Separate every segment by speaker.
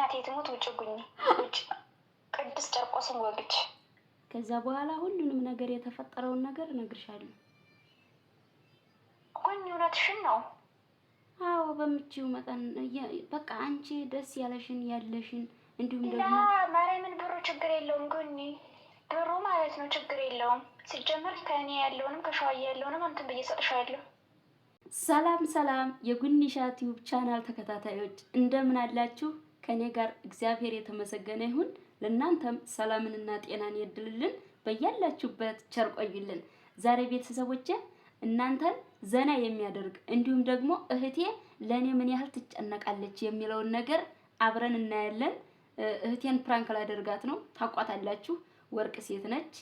Speaker 1: እናቴ ትሙት ውጭ ጉኝ ውጭ ቅዱስ ጨርቆስን ወግች።
Speaker 2: ከዛ በኋላ ሁሉንም ነገር የተፈጠረውን ነገር እነግርሻለሁ።
Speaker 1: ጉኝ እውነትሽን ነው?
Speaker 2: አዎ በምችው መጠን በቃ አንቺ ደስ ያለሽን ያለሽን እንዲሁም ደግሞ
Speaker 1: ማርያምን ብሩ ችግር የለውም ጉኒ ብሩ ማለት ነው ችግር የለውም። ሲጀመር ከእኔ ያለውንም ከሸዋዬ ያለውንም እንትን ብዬ እሰጥሻለሁ።
Speaker 2: ሰላም ሰላም፣ የጉኒሻ ቲዩብ ቻናል ተከታታዮች እንደምን አላችሁ? ከኔ ጋር እግዚአብሔር የተመሰገነ ይሁን። ለእናንተም ሰላምንና ጤናን ይድልልን፣ በያላችሁበት ቸር ቆዩልን። ዛሬ ቤተሰቦቼ እናንተን ዘና የሚያደርግ እንዲሁም ደግሞ እህቴ ለእኔ ምን ያህል ትጨነቃለች የሚለውን ነገር አብረን እናያለን። እህቴን prank ላደርጋት ነው። ታውቋታላችሁ፣ ወርቅ ሴት ነች።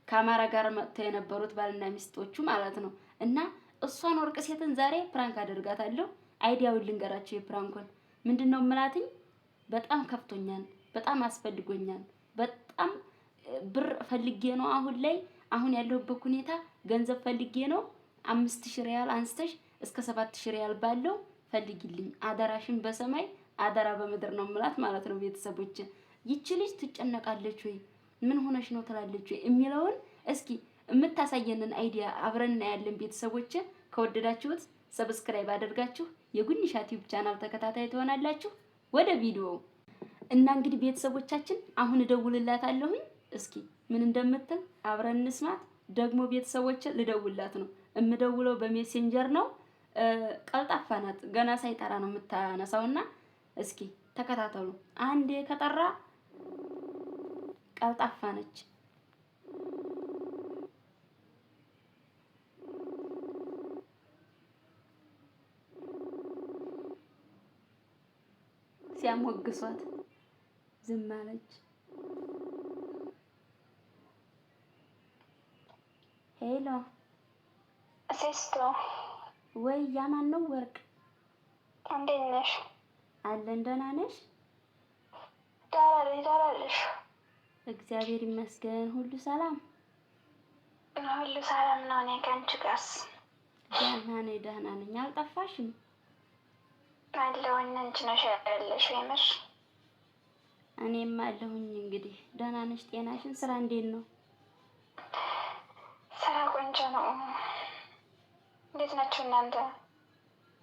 Speaker 2: ከአማራ ጋር መጥተው የነበሩት ባልና ሚስቶቹ ማለት ነው። እና እሷን ወርቅ ሴትን ዛሬ prank አደርጋታለሁ። idea ውን ልንገራቸው። የ prank ኡን ምንድነው የምላትኝ? በጣም ከፍቶኛል፣ በጣም አስፈልጎኛል፣ በጣም ብር ፈልጌ ነው አሁን ላይ አሁን ያለሁበት ሁኔታ ገንዘብ ፈልጌ ነው። 5000 ሪያል አንስተሽ እስከ 7000 ሪያል ባለው ፈልጊልኝ፣ አደራሽን በሰማይ አደራ በምድር ነው የምላት ማለት ነው። ቤተሰቦች ይቺ ልጅ ትጨነቃለች ወይ ምን ሆነሽ ነው ትላለች ወይ የሚለውን እስኪ የምታሳየንን idea አብረን እናያለን። ቤተሰቦች ከወደዳችሁት subscribe አድርጋችሁ የጉኒሻ ቲዩብ ቻናል ተከታታይ ትሆናላችሁ። ወደ ቪዲዮ እና እንግዲህ ቤተሰቦቻችን አሁን እደውልላታለሁኝ። እስኪ ምን እንደምትል አብረን እንስማት። ደግሞ ቤተሰቦች ልደውልላት ነው። እምደውለው በሜሴንጀር ነው። ቀልጣፋ ናት። ገና ሳይጠራ ነው የምታነሳውና እስኪ ተከታተሉ። አንዴ ከጠራ ቀልጣፋ ነች። ሲያሞግሷት ዝም አለች። Hello
Speaker 1: ሴስቶ
Speaker 2: ወይ ያማን ነው ወርቅ፣
Speaker 1: እንዴት ነሽ?
Speaker 2: አለን ደህና ነሽ?
Speaker 1: ደህና ነኝ። ደህና ነሽ?
Speaker 2: እግዚአብሔር ይመስገን ሁሉ ሰላም፣
Speaker 1: ሁሉ ሰላም ነው። እኔ ከአንቺ ጋርስ?
Speaker 2: ደህና ነኝ፣ ደህና ነኝ። አልጠፋሽም?
Speaker 1: አለሁኝ። አንቺ ነሽ ያለሽው የምር።
Speaker 2: እኔም አለሁኝ። እንግዲህ ደህና ነሽ? ጤናሽን? ስራ እንዴት ነው?
Speaker 1: ስራ ቆንጆ ነው። እንዴት ናችሁ እናንተ?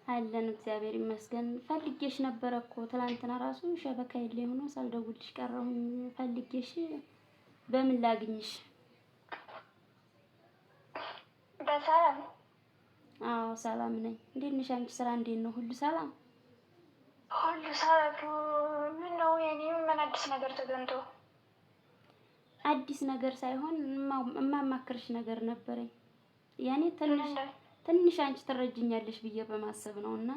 Speaker 2: አለን እግዚአብሔር ይመስገን። ፈልጌሽ ነበረ እኮ ትላንትና ራሱ شبكة የለ ሆኖ ሳልደውልሽ ቀረሁኝ። ፈልጌሽ በምን ላግኝሽ?
Speaker 1: በሰላም?
Speaker 2: አዎ ሰላም ነኝ። እንዴት ነሽ አንቺ? ስራ እንዴት ነው? ሁሉ ሰላም?
Speaker 1: ሁሉ ሰላም። ምን ነው የኔ ምን አዲስ ነገር ተገኝቶ?
Speaker 2: አዲስ ነገር ሳይሆን እማማክርሽ ነገር ነበረኝ። ያኔ ትንሽ ትንሽ አንቺ ትረጅኛለሽ ብዬ በማሰብ ነው። እና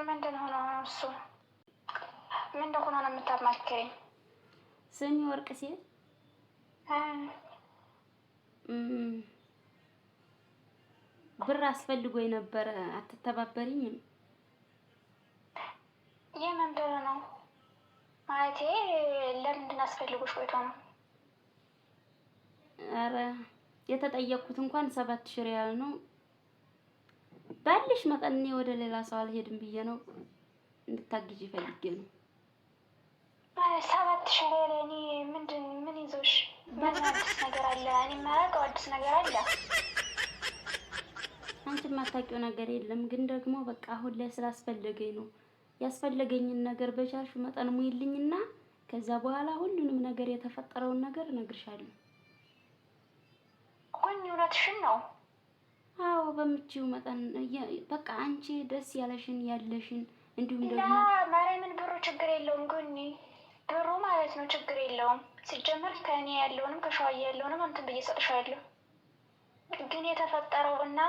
Speaker 1: ምንድን ሆኖ ነው እሱ? ምንድን ሆኖ ነው የምታማክሪኝ?
Speaker 2: ስሚ ወርቅ ሴት ብር አስፈልጎ የነበረ አትተባበሪኝም?
Speaker 1: የምን ብር ነው ማለቴ? ለምንድን አስፈልጎሽ ቆይቶ ነው?
Speaker 2: ኧረ የተጠየቅኩት እንኳን 7000 ሪያል ነው። ባልሽ መጠን እኔ ወደ ሌላ ሰው አልሄድም ብዬ ነው እንድታግዢ ፈልጌ ነው።
Speaker 1: 7000 ሪያል እኔ ምንድን ምን ይዞሽ ምን አዲስ ነገር አለ? እኔ የማላውቀው አዲስ ነገር አለ?
Speaker 2: አንቺ የማታውቂው ነገር የለም፣ ግን ደግሞ በቃ አሁን ላይ ስላስፈለገኝ ነው። ያስፈለገኝን ነገር በቻልሽው መጠን ሙይልኝና ከዛ በኋላ ሁሉንም ነገር የተፈጠረውን ነገር እነግርሻለሁ።
Speaker 1: ጉኝ እውነትሽን ነው?
Speaker 2: አዎ በምችው መጠን በቃ አንቺ ደስ ያለሽን ያለሽን እንዲሁም ደግሞ
Speaker 1: ማርያምን ብሩ ችግር የለውም ጉኒ ብሩ ማለት ነው ችግር የለውም። ሲጀመር ከእኔ ያለውንም ከሸዋዬ ያለውንም እንትን ብዬ እሰጥሻለሁ። ግን የተፈጠረው እና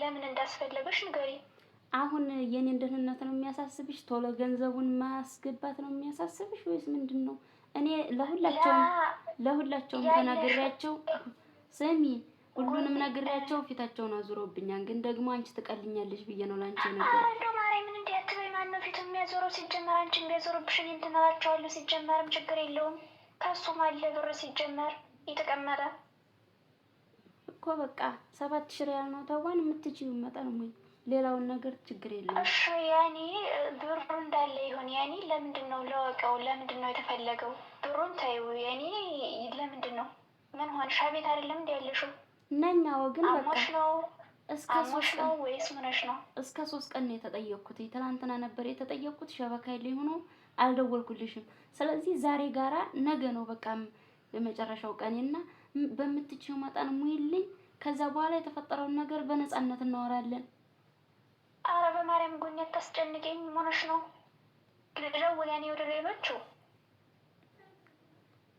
Speaker 1: ለምን እንዳስፈለገሽ ንገሪ።
Speaker 2: አሁን የኔን ደህንነት ነው የሚያሳስብሽ? ቶሎ ገንዘቡን ማስገባት ነው የሚያሳስብሽ ወይስ ምንድን ነው? እኔ ለሁላቸውም ለሁላቸውም ተናግሬያቸው ስሚ ሁሉንም ነግሬያቸው ፊታቸውን አዙረውብኛል። ግን ደግሞ አንቺ ትቀልኛለሽ ብዬ ነው ለአንቺ ነገር።
Speaker 1: ኧረ እንደው ማርያምን እንዲህ አትበይ። ማነው ፊቱ የሚያዞረው? ሲጀመር አንቺ የሚያዞርብሽ እኔ እንትን እላቸዋለሁ። ሲጀመርም ችግር የለውም ከእሱም አለ ብር ሲጀመር የተቀመጠ
Speaker 2: እኮ በቃ 7000 ሪያል ነው። ተዋን የምትችይው መጠን ሙይ። ሌላውን ነገር ችግር የለውም።
Speaker 1: እሺ ያኔ ብሩ እንዳለ ይሁን። ያኔ ለምንድን ነው ለወቀው? ለምንድን ነው የተፈለገው? ብሩን ተይው። ያኔ ለምንድን ነው ምን ሆንሽ? ቤት አይደለም እንዲ ያለሽው?
Speaker 2: ነኛው ግን በቃ
Speaker 1: አሞሽ ነው
Speaker 2: እስከ
Speaker 1: አሞሽ
Speaker 2: 3
Speaker 1: ነው
Speaker 2: ቀን
Speaker 1: ወይስ ምንሽ ነው?
Speaker 2: እስከ 3 ቀን ነው የተጠየቅኩት። ትናንትና ነበር የተጠየቅኩት። شبكة ላይ ሆኖ አልደወልኩልሽም። ስለዚህ ዛሬ ጋራ ነገ ነው በቃ የመጨረሻው ቀኔና በምትችይው መጠን ሙይልኝ። ከዛ በኋላ የተፈጠረውን ነገር በነፃነት እናወራለን።
Speaker 1: አረ በማርያም ጎኝ አታስጨንቀኝ። ሆነሽ ነው ልደውል ያኔ ወደ ሌሎቹ።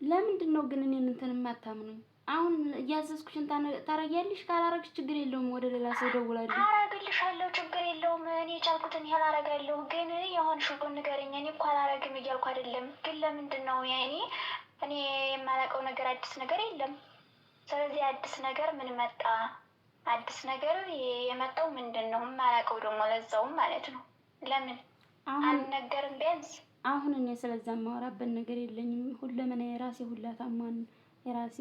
Speaker 2: ለምንድን ነው ግን እኔን እንትን የማታምኑኝ? አሁን እያዘዝኩሽን ታረጊያለሽ። ካላረግሽ ችግር የለውም ወደ ሌላ ሰው ደውላለሁ።
Speaker 1: አረግልሻለሁ፣ ችግር የለውም። እኔ የቻልኩትን ያህል አረጋለሁ። ግን የሆንሽውን ንገረኝ። እኔ እኮ አላረግም እያልኩ አይደለም። ግን ለምንድን ነው ያኔ እኔ የማላውቀው ነገር አዲስ ነገር የለም። ስለዚህ አዲስ ነገር ምን መጣ? አዲስ ነገር የመጣው ምንድን ነው? የማላውቀው ደግሞ ለዛውም ማለት ነው። ለምን
Speaker 2: አሁን
Speaker 1: አንነገርም? ቢያንስ
Speaker 2: አሁን እኔ ስለዛ የማወራበት ነገር የለኝም። ሁለመና የራሴ ሁላ ታሟን የራሴ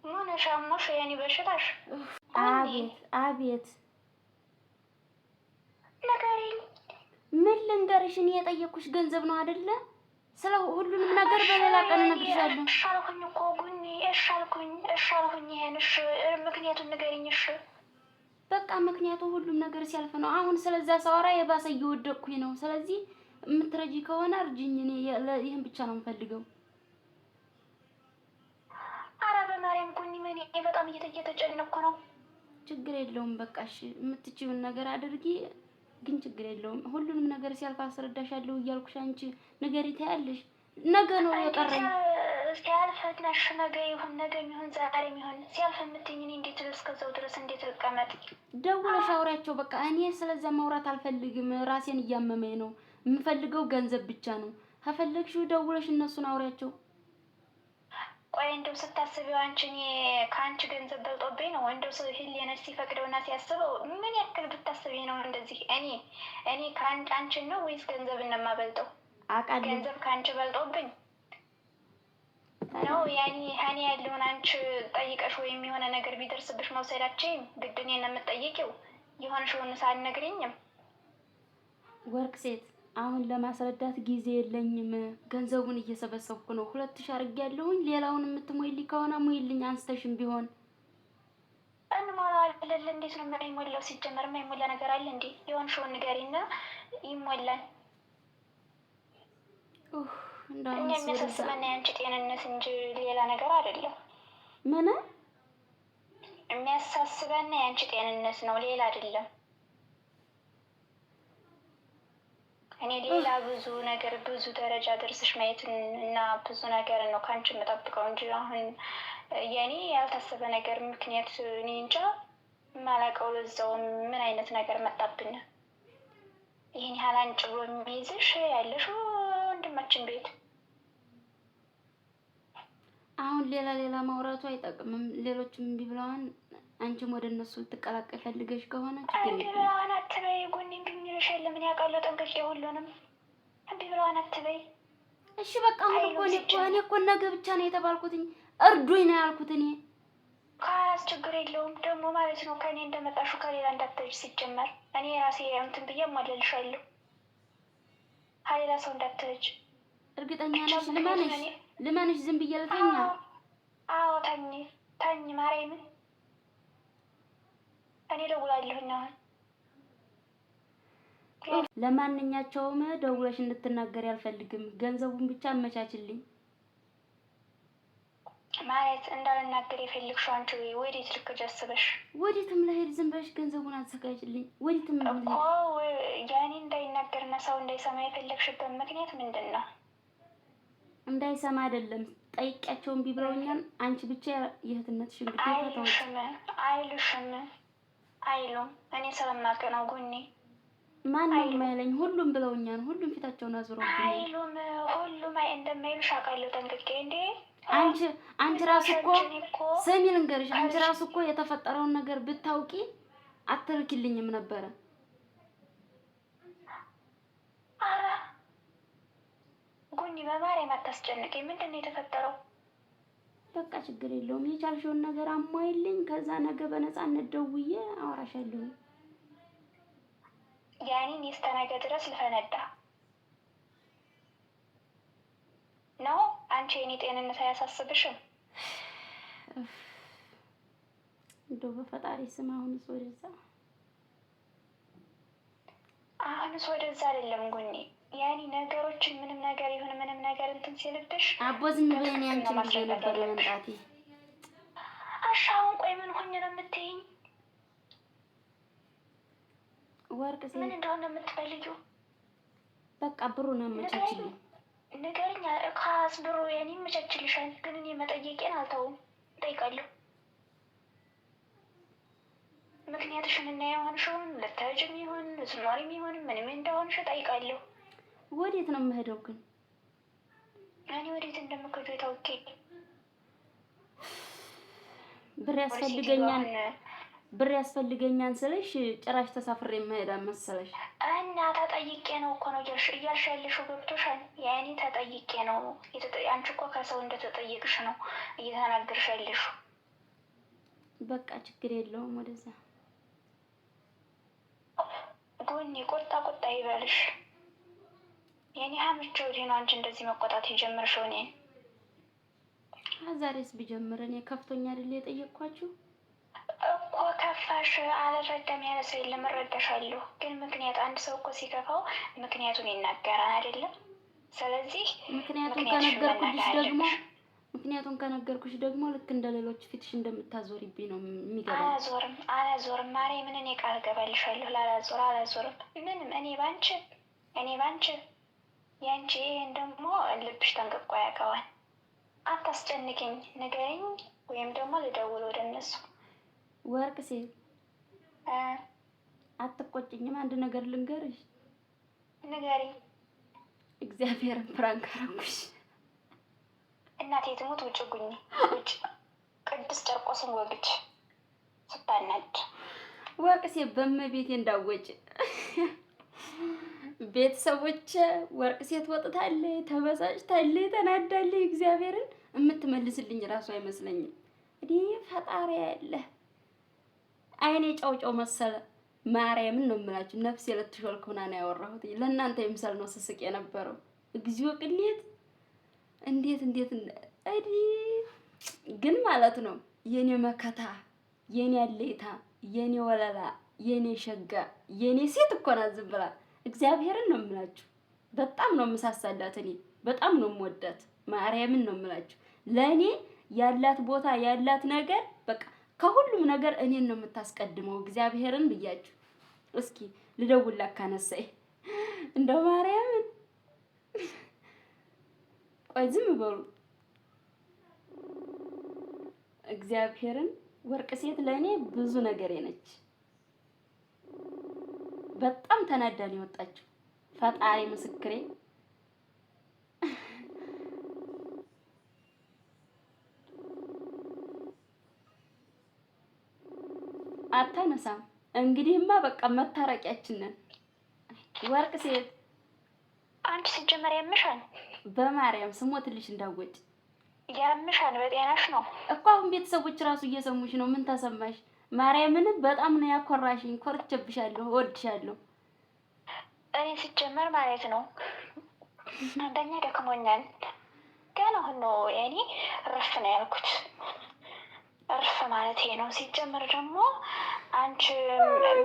Speaker 1: ምን ሻሞሽ የኔ በሽታሽ ጎኔ
Speaker 2: አቤት አቤት፣
Speaker 1: ንገሪኝ።
Speaker 2: ምን ልንገርሽ? እኔ የጠየቅኩሽ ገንዘብ ነው አይደለ? ስለ ሁሉንም ነገር
Speaker 1: እሺ
Speaker 2: በሌላ ቀን
Speaker 1: ያኔ
Speaker 2: እነግርሻለሁ።
Speaker 1: እሺ አልኩኝ እኮ ጉኒ፣ እሺ አልኩኝ፣ እሺ አልኩኝ። ይሄን እሺ ምክንያቱን ንገሪኝ። እሺ
Speaker 2: በቃ ምክንያቱ ሁሉም ነገር ሲያልፍ ነው። አሁን ስለዛ ሳወራ የባሰ እየወደቅኩኝ ነው። ስለዚህ የምትረጂ ከሆነ እርጂኝ። እኔ ይህን ብቻ ነው የምፈልገው።
Speaker 1: አረ በማርያም ጉኒ፣ ምን በጣም እየተጨነቅኩ ነው።
Speaker 2: ችግር የለውም። በቃ እሺ፣ የምትችይውን ነገር አድርጊ። ግን ችግር የለውም። ሁሉንም ነገር ሲያልፍ አስረዳሻለሁ እያልኩሽ አንቺ ንገሪ ታያለሽ። ነገ ነው
Speaker 1: እንዴት
Speaker 2: የቀረኝ።
Speaker 1: ሲያልፍ ነሽ? ነገ ይሁን ነገ ይሁን ዛሬም ይሁን ሲያልፍ የምትይኝ እኔ እንዴት እስከዛው ድረስ እንዴት ልቀመጥ?
Speaker 2: ደውለሽ አውሪያቸው። በቃ እኔ ስለዛ ማውራት አልፈልግም። ራሴን እያመመኝ ነው። የምፈልገው ገንዘብ ብቻ ነው። ከፈለግሽው ደውለሽ እነሱን አውሪያቸው።
Speaker 1: ቆይ እንደው ስታስቢው አንቺ እኔ ከአንቺ ገንዘብ በልጦብኝ ነው? እንደው ሰው ህሊናሽ ሲፈቅደውና ሲያስበው ምን ያክል ብታስቢ ነው እንደዚህ? እኔ እኔ ከአንቺ አንቺን ነው ወይስ ገንዘብን ነው የማበልጠው?
Speaker 2: አውቃለሁ።
Speaker 1: ገንዘብ ከአንቺ በልጦብኝ
Speaker 2: ታዲያ
Speaker 1: ነው ያኔ እኔ ያለውን አንቺ ጠይቀሽ ወይም የሆነ ነገር ቢደርስብሽ መውሰዳችን ግድ እኔን ነው የምትጠይቂው? የሆንሽውን ሳትነግሪኝም
Speaker 2: ወርቅ ሴት አሁን ለማስረዳት ጊዜ የለኝም። ገንዘቡን እየሰበሰብኩ ነው። 2000 አድርጌያለሁኝ። ሌላውን የምትሞይልኝ ከሆነ ሙይልኝ፣ አንስተሽም ቢሆን
Speaker 1: እንሞላዋለን። እንዴት ነው የማይሞላው? ሲጀመር የማይሞላ ነገር አለ እንዴ? የሆንሽውን ንገሪና ይሞላል።
Speaker 2: ኡህ፣ እንደው
Speaker 1: እኛ
Speaker 2: አሁንስ ወደዛ
Speaker 1: የሚያሳስበን የአንቺ ጤንነት እንጂ ሌላ ነገር አይደለም።
Speaker 2: ምን
Speaker 1: የሚያሳስበን የአንቺ ጤንነት ነው፣ ሌላ አይደለም። እኔ ሌላ ብዙ ነገር ብዙ ደረጃ ደርስሽ ማየት እና ብዙ ነገር ነው ከአንቺ የምጠብቀው እንጂ አሁን የእኔ ያልታሰበ ነገር ምክንያት እኔ እንጃ የማላውቀው ለዛው ምን አይነት ነገር መጣብን። ይህን ያህል አንጭ ብሎ የሚይዝሽ ያለሽው ወንድማችን ቤት
Speaker 2: አሁን ሌላ ሌላ ማውራቱ አይጠቅምም። ሌሎችም እምቢ ብለዋን፣ አንቺም ወደ እነሱ ልትቀላቀል ፈልገሽ ከሆነ ችግር
Speaker 1: እምቢ
Speaker 2: የለውም።
Speaker 1: ብለዋን አትበይ። ጎኔ እምቢ የሚልሽ የለም። እኔ አውቃለሁ ጠንቅቄ ሁሉንም። እምቢ ብለዋን አትበይ።
Speaker 2: እሺ በቃ አሁን እኮ
Speaker 1: አይሉም
Speaker 2: እኔ እኮ እኔ
Speaker 1: ሲጀመር
Speaker 2: እኮ ነገ ብቻ ነው የተባልኩትኝ። እርዱኝ ነው ያልኩት እኔ።
Speaker 1: ከራስ ችግር የለውም ደግሞ ማለት ነው። ከእኔ እንደመጣሹ ከሌላ እንዳትሄጂ። ሲጀመር እኔ ራሴ እንትን ብዬ እሟለልሻለሁ። ከሌላ ሰው እንዳትሄጂ
Speaker 2: እርግጠኛ
Speaker 1: ብቻ።
Speaker 2: ነሽ?
Speaker 1: ምክንያቱም
Speaker 2: ልመንሽ
Speaker 1: እኔ
Speaker 2: ልመንሽ ዝም ብዬ ልተኛ?
Speaker 1: አዎ አዎ፣ ተኝ ተኝ፣ ማርያምን እኔ እደውላለሁኝ አሁን።
Speaker 2: ለማንኛቸውም ደውለሽ እንድትናገሪ አልፈልግም። ገንዘቡን ብቻ አመቻችልኝ።
Speaker 1: ማለት እንዳልናገር የፈለግሽው አንቺ ወዴት ልክ ጀስበሽ
Speaker 2: ወዴትም ለሄድ ዝም ብለሽ ገንዘቡን አዘጋጅልኝ። ወዴትም
Speaker 1: እኮ
Speaker 2: ልሄድ
Speaker 1: ያኔ እንዳይናገርና ሰው እንዳይሰማ የፈለግሽበት ምክንያት ምንድን ነው?
Speaker 2: እንዳይሰማ አይደለም ጠይቂያቸው እምቢ ብለውኛል። አንቺ ብቻ የእህትነትሽን ግዴታ ተወጪ።
Speaker 1: አይሉሽም አይሉሽም አይሉም። እኔ ስለማውቅ ነው ጉኒ።
Speaker 2: ማን ነው
Speaker 1: አይሉም
Speaker 2: የማይለኝ? ሁሉም ብለውኛል። ሁሉም ፊታቸውን አዙረውብኛል።
Speaker 1: አይሉም። ሁሉም እንደማይሉሽ አውቃለሁ ጠንቅቄ። እንዴ
Speaker 2: አንቺ አንቺ ራሱ እኮ
Speaker 1: ቤተሰቦቻችን እኮ
Speaker 2: ስሚ ልንገርሽ፣ አንቺ
Speaker 1: ከልጅ
Speaker 2: ራሱ እኮ የተፈጠረውን ነገር ብታውቂ አትልኪልኝም ነበረ።
Speaker 1: ኧረ ጉኒ በማርያም አታስጨንቀኝ። ምንድን ነው የተፈጠረው?
Speaker 2: በቃ ችግር የለውም። የቻልሽውን ነገር አሟይልኝ። ከዛ ነገ በነፃነት ደውዬ አወራሻለሁ።
Speaker 1: ያኔን እስከ ነገ ድረስ ልፈነዳ ነው። አንቺ የኔ ጤንነት አያሳስብሽም?
Speaker 2: እንደው በፈጣሪ ስም አሁንስ ወደዛ
Speaker 1: አሁንስ ወደዛ አይደለም ጉኒ፣ ያኔ ነገሮችን ምንም ነገር ይሁን ምንም ነገር እንትን ሲልብሽ
Speaker 2: አቦ ዝም በይ። እኔ አንቺን ብዬ ነበር መምጣቴ።
Speaker 1: እሺ አሁን ቆይ ምን ሆኜ ነው የምትይኝ?
Speaker 2: ወርቅ
Speaker 1: ምን እንደሆነ የምትፈልጊው?
Speaker 2: በቃ ብሩን አመቻችልኝ፣
Speaker 1: ንገሪኝ። ካስ ብሩ የኔ ይመቻችልሻል፣ ግን እኔ መጠየቄን አልተውም፣ እጠይቃለሁ። ምክንያትሽን እና የሆንሽውን ልትሄጂም ይሁን ልትኖሪም ይሁን ምንም እንደሆንሽ እጠይቃለሁ።
Speaker 2: ወዴት ነው የምሄደው ግን?
Speaker 1: እኔ ወዴት እንደምከጁ የታውቄ
Speaker 2: ብር ያስፈልገኛል ብር ያስፈልገኛል ስልሽ ጭራሽ ተሳፍሬ የምሄድ መሰለሽ?
Speaker 1: እና ተጠይቄ ነው እኮ ነው እያልሽ ያለሽው ገብቶሻል? ያኔ ተጠይቄ ነው። አንቺ እኮ ከሰው እንደተጠየቅሽ ነው እየተናገርሽ ያለሽው።
Speaker 2: በቃ ችግር የለውም። ወደዛ
Speaker 1: ጎኔ ቆጣ ቆጣ ይበልሽ። የኔ ሀምቼ ወዲህ ነው አንቺ እንደዚህ መቆጣት የጀመርሽው እኔን።
Speaker 2: ዛሬስ ብጀምር እኔ ከፍቶኛ አይደል የጠየቅኳችሁ
Speaker 1: እኮ ከፋሽ። አልረዳም ያለ ሰው የለም፣ እረዳሻለሁ። ግን ምክንያት አንድ ሰው እኮ ሲከፋው ምክንያቱን ይናገራል አይደለም? ስለዚህ
Speaker 2: ምክንያቱን ከነገርኩሽ ደግሞ ምክንያቱን ከነገርኩሽ ደግሞ ልክ እንደ ሌሎች ፊትሽ እንደምታዞሪብኝ ነው የሚገባኝ።
Speaker 1: አላዞርም፣ አላዞርም። ማርያምን እኔ ቃል እገባልሻለሁ፣ ላላዞር አላዞርም። ምንም እኔ ባንቺ እኔ ባንቺ ያንቺ ይሄን ደግሞ ልብሽ ጠንቅቆ ያውቀዋል። አታስጨንቅኝ፣ ንገሪኝ ወይም ደግሞ ልደውል ወደ እነሱ።
Speaker 2: ወርቅ ሴት አትቆጭኝም? አንድ ነገር ልንገርሽ።
Speaker 1: ንገሪኝ።
Speaker 2: እግዚአብሔርን prank አደረኩሽ።
Speaker 1: እናቴ ትሙት ውጭ ጉኝ ውጭ ቅዱስ ጨርቆስን ወግች ስታናድ
Speaker 2: ወርቅ ሴት በመቤቴ እንዳወጭ ቤተሰቦች ወርቅ ሴት ወጥታለች፣ ተበሳጭታለች፣ ተናዳለች። እግዚአብሔርን የምትመልስልኝ እራሱ አይመስለኝም። እዲህ ፈጣሪ ያለ አይኔ ጨውጨው መሰለ። ማርያምን ነው የምላችሁ። ነፍሴ ልትሾልክ ሆና ነው ያወራሁት። ለእናንተ ይምሰል ነው ስስቅ የነበረው። እግዚኦ ቅሌት! እንዴት እንዴት! እዲህ ግን ማለት ነው የኔ መከታ፣ የኔ አለይታ፣ የኔ ወለላ፣ የኔ ሸጋ፣ የኔ ሴት እኮ ናት ዝም ብላ እግዚአብሔርን ነው የምላችሁ። በጣም ነው የምሳሳላት። እኔ በጣም ነው የምወዳት። ማርያምን ነው የምላችሁ። ለእኔ ያላት ቦታ ያላት ነገር በቃ ከሁሉም ነገር እኔን ነው የምታስቀድመው። እግዚአብሔርን ብያችሁ እስኪ ልደውልላት ካነሳይ እንደው ማርያምን ቆይ ዝም በሉ። እግዚአብሔርን ወርቅ ሴት ለእኔ ብዙ ነገሬ ነች። በጣም ተናዳ ነው የወጣችው። ፈጣሪ ምስክሬ። አታነሳም። እንግዲህማ በቃ መታረቂያችን ነን። ወርቅ ሴት
Speaker 1: አንቺ ሲጀመር ያምሻል።
Speaker 2: በማርያም ስሞትልሽ እንዳወጭ
Speaker 1: ያምሻል። በጤናሽ ነው
Speaker 2: እኮ አሁን ቤተሰቦች ራሱ እየሰሙሽ ነው። ምን ተሰማሽ? ማርያምን በጣም ነው ያኮራሽኝ። ኮርቼብሻለሁ፣ እወድሻለሁ።
Speaker 1: እኔ ሲጀመር ማለት ነው አንደኛ ደክሞኛል። ገና አሁን ነው እኔ እረፍ ነው ያልኩት። እርፍ ማለት ይሄ ነው። ሲጀመር ደግሞ አንቺ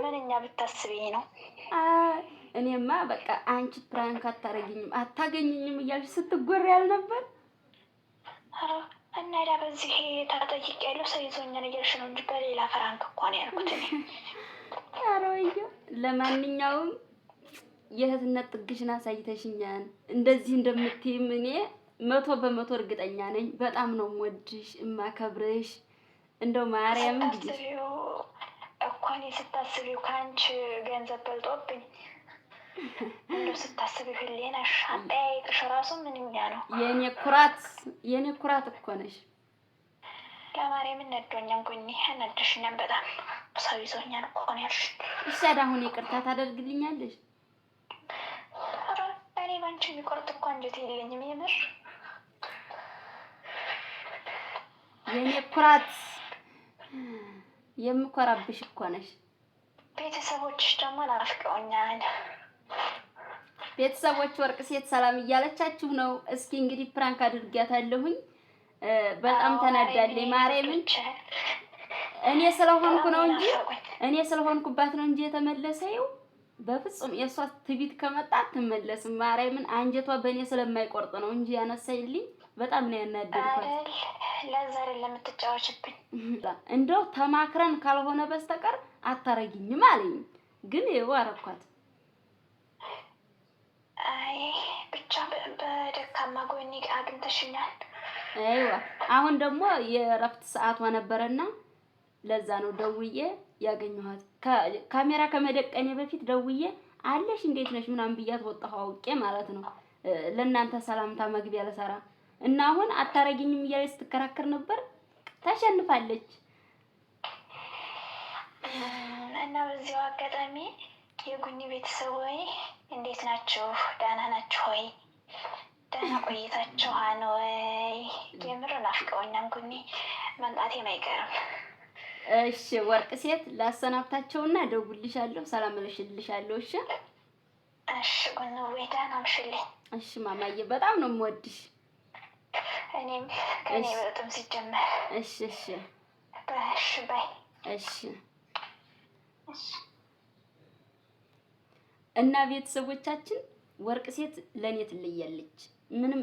Speaker 1: ምንኛ ብታስቢኝ ነው።
Speaker 2: እኔማ በቃ አንቺ prank አታረጊኝም አታገኝኝም እያልሽ ስትጎሪ ያልነበር
Speaker 1: እና ዳ በዚህ ተጠይቅ ያለው ሰው ይዞኛል እያልሽ ነው እንጂ በሌላ prank እኮ ነው ያልኩት እኔ።
Speaker 2: ኧረ ወየው። ለማንኛውም የእህትነት ጥግሽን አሳይተሽኛል። እንደዚህ እንደምትይም እኔ 100% እርግጠኛ ነኝ። በጣም ነው የምወድሽ እማከብርሽ። እንደው ማርያምን
Speaker 1: ስታስቢው እኮ እኔ ስታስቢው ከአንቺ ገንዘብ በልጦብኝ እንደው ስታስቢው ህሊናሽ አጠያየቅሽ ራሱ ምንኛ ነው።
Speaker 2: የኔ ኩራት የኔ ኩራት እኮ ነሽ።
Speaker 1: ለማርያም ነዶኛል፣ ጎኔ አናደሽኛል በጣም ሰው ይዞኛል እኮ ነው ያልሽ።
Speaker 2: እሺ አሁን ይቅርታ ታደርግልኛለሽ?
Speaker 1: ኧረ እኔ ባንቺ የሚቆርጥ እኮ አንጀት የለኝም የምር።
Speaker 2: የኔ ኩራት፣ የምኮራብሽ እኮ ነሽ።
Speaker 1: ቤተሰቦችሽ ደግሞ ናፍቀውኛል።
Speaker 2: ቤተሰቦች ወርቅ ሴት ሰላም እያለቻችሁ ነው። እስኪ እንግዲህ prank አድርጊያታለሁኝ። በጣም ተናዳለች። ማርያምን እኔ ስለሆንኩ ነው እንጂ እኔ ስለሆንኩባት ነው እንጂ የተመለሰው በፍጹም የእሷ ትቢት ከመጣ አትመለስም። ማርያምን አንጀቷ በእኔ ስለማይቆርጥ ነው እንጂ ያነሳይልኝ። በጣም ነው ያናደድኳት።
Speaker 1: ለዛ አይደለም የምትጫወችብኝ።
Speaker 2: እንደው ተማክረን ካልሆነ በስተቀር አታረጊኝም አለኝ። ግን ይኸው አረኳት።
Speaker 1: አይ ብቻ በደካማ ጎኔ አግኝተሽኛል።
Speaker 2: አይዋ አሁን ደግሞ የእረፍት ሰዓቷ ነበረና ለዛ ነው ደውዬ ያገኘኋት። ካሜራ ከመደቀኔ በፊት ደውዬ አለሽ እንዴት ነሽ ምናምን ብያት ወጣሁ፣ አውቄ ማለት ነው ለእናንተ ሰላምታ መግቢያ ለሰራ እና አሁን አታረጊኝም እያለች ስትከራከር ነበር። ተሸንፋለች።
Speaker 1: እና በዚያው አጋጣሚ የጉኒ ቤተሰብ ወይ እንዴት ናችሁ? ደህና ናችሁ ወይ? ደህና ቆይታችኋን ወይ? የምር ናፍቀውኛል። ጉኒ መምጣቴም አይቀርም።
Speaker 2: እሺ ወርቅ ሴት ላሰናብታቸውና እደውልልሻለሁ፣ ሰላም እልሽልሻለሁ። እሺ
Speaker 1: እሺ ጉንዌ ደህና አምሽልኝ።
Speaker 2: እሺ ማማዬ፣ በጣም ነው የምወድሽ።
Speaker 1: እኔም ከኔ በጣም ሲጀመር።
Speaker 2: እሺ እሺ
Speaker 1: እሺ bye።
Speaker 2: እሺ እና ቤተሰቦቻችን ወርቅ ሴት ለእኔ ትለያለች። ምንም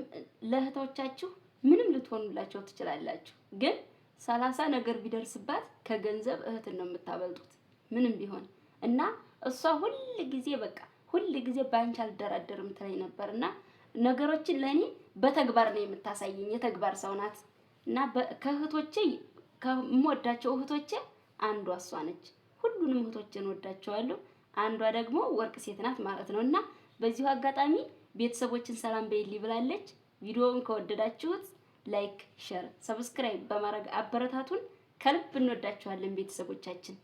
Speaker 2: ለእህቶቻችሁ ምንም ልትሆኑላቸው ትችላላችሁ፣ ግን 30 ነገር ቢደርስባት ከገንዘብ እህትን ነው የምታበልጡት ምንም ቢሆን እና እሷ ሁል ጊዜ በቃ ሁል ጊዜ ባንቺ አልደራደርም ትለኝ ነበር እና ነገሮችን ለእኔ በተግባር ነው የምታሳየኝ። የተግባር ሰው ናት እና ከእህቶቼ ከምወዳቸው እህቶቼ አንዷ እሷ ነች። ሁሉንም እህቶቼን ወዳቸዋለሁ። አንዷ ደግሞ ወርቅ ሴት ናት ማለት ነው እና በዚሁ አጋጣሚ ቤተሰቦችን ሰላም በይልኝ ብላለች። ቪዲዮውን ከወደዳችሁት like፣ share፣ subscribe በማድረግ አበረታቱን። ከልብ እንወዳችኋለን ቤተሰቦቻችን።